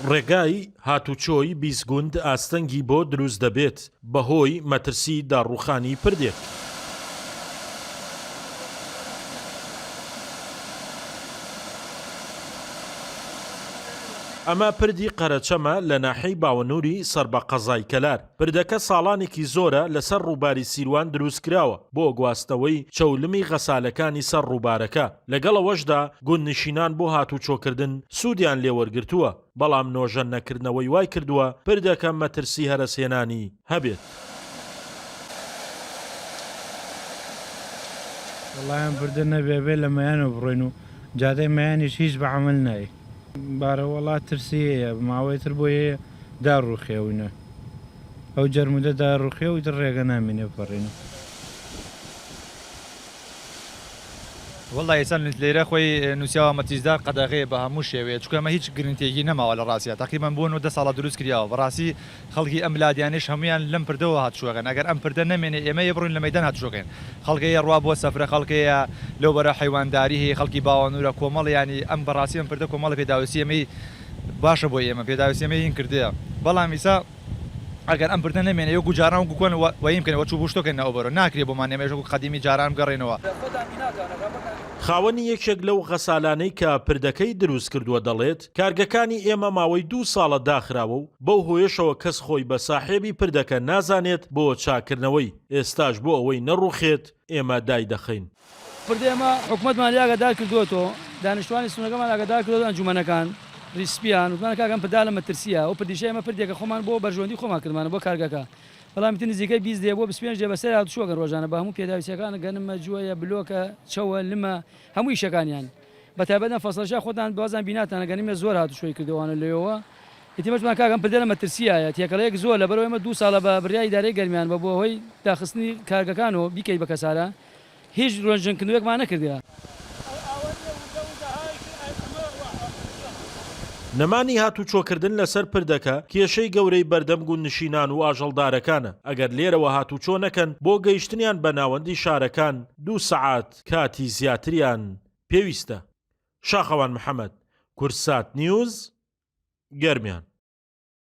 ڕێگای هاتوچۆی 20 گوند ئاستەنگی بۆ دروست دەبێت بەهۆی مەترسی داڕووخانی پردێک. ئەمە پردی قەرەچەمە لە ناحیەی باوەنوری سەر بە قەزای کەلار. پردەکە ساڵانێکی زۆرە لەسەر ڕووباری سیروان دروستکراوە بۆ گواستنەوەی چەولمی غەسالەکانی سەر ڕووبارەکە، لەگەڵ ئەوەشدا گوندنشینان بۆ هاتوچۆکردن سوودیان لێوەرگرتووە، بەڵام نۆژەن نەکردنەوەی وایکردووە پردەکە مەترسی هەرەسهێنانی هەبێت. وەڵا ئەم پردە نەبێ ئەبێ لە مەیانەوە بڕۆین و جادەی مەیانیش هیچ بە عەمەل نایەی. بارە وەڵا ترسی هەیە ماوەی تر بۆی هەیە داڕوخێ ئەونە ئەو جەرمودە داڕوخێ و ئیتر ڕێگە نامینێ بپەڕینەوە. وەڵا ئێستا لێرە خۆی نوسیاوە مەتیسدار قەدەغەیە بە هەموو شێوەیە چونکە ئەمە هیچ گرنتیەکی نەماوە لە ڕاستیا تەقریبەن بۆ نۆ دە ساڵە دروست کریاوە بەڕاستی خەڵکی ئەم لادیانەیش هەموویان لەم پردەوە هاتوچۆکەن ئەگەر ئەم پردە نەمێنێ ئێمە یە بڕۆین لە مەیدان هاتوچۆکەین خەڵکە یە ڕوا بۆ سەفرە خەڵکە یە لەو بەرە حەیوانداری هەیە خەڵکی باوەنورە کۆمەڵ یانی ئەم بەڕاستی ئەم پردە کۆمەڵە پێداویستی ئێمەی باشە بۆ ئێمە پێداویستی ئێمەی هین کردەیە بەڵام ئیسا ئەگەر ئەم پردە نەمێنێ وەکو جاران وەکو کۆن وەیم کەین وەچوو بوو شتۆکەین ئەو بەرە ناکرێ بۆمان ئێمەش وەکو قەدیمی جاران بگەڕێینەوە. خاوەنی یەکێک لەو غەسالانەی کە پردەکەی دروست کردووە دەڵێت، کارگەکانی ئێمە ماوەی دوو ساڵە داخراوە و بەو هۆیەشەوە کەس خۆی بە ساحێبی پردەکە نازانێت بۆ چاککردنەوەی، ئێستاش بۆ ئەوەی نەڕووخێت ئێمە دایدەخەین. پردە ئێمە حکومەتمان لێ ئاگادار کردووەتەوە، دانیشتوانی سنوورەکەمان ئاگادار کردووەتەوە، ئەنجوومەنەکان، ڕیسپیان، وتمانە کاکە ئەم پردە لە مەترسییە، ئەو پردیشە ئێمە پردێکە خۆمان بۆ بەرژەوەندی خۆمان کردمانە بۆ کارگەکە، بەڵام ئیتر نزیکەی 20 دێ بۆ 25 دێ بەسەر هاتوچۆ ئەکەن ڕۆژانە بە هەموو پێداویستییەکان گەنمە، جۆیە، بلۆکە، چەوە، لمە، هەموو ئیشەکانیان. بە تایبەت ئەم فەسڵەشە خۆتان بازان بیناتانە گەنمێ زۆر هاتوچۆی کردووانە لەوێوە ئیتر مەجبوران کاک ئەم پردە لە مەترسیایە تێکەڵەیەک زۆر لەبەرئەوەی ئێمە دوو ساڵە بە بڕیاری ئیدارەی گەرمیان بە بۆ هۆی داخستنی کارگەکان و بیکەیت بە کەسارە هیچ ڕۆنژنکردنەوەیەکمان نەکردیە. نەمانی هاتوچۆکردن لەسەر پردەکە کێشەی گەورەی بەردەم گوندنشینان و ئاژەڵدارەکانە، ئەگەر لێرەوە هاتوچۆ نەکەن بۆ گەیشتنیان بە ناوەندی شارەکان دوو سەعات کاتی زیاتریان پێویستە. شاخەوان محەمەد، کوردسات نیوز، گەرمیان.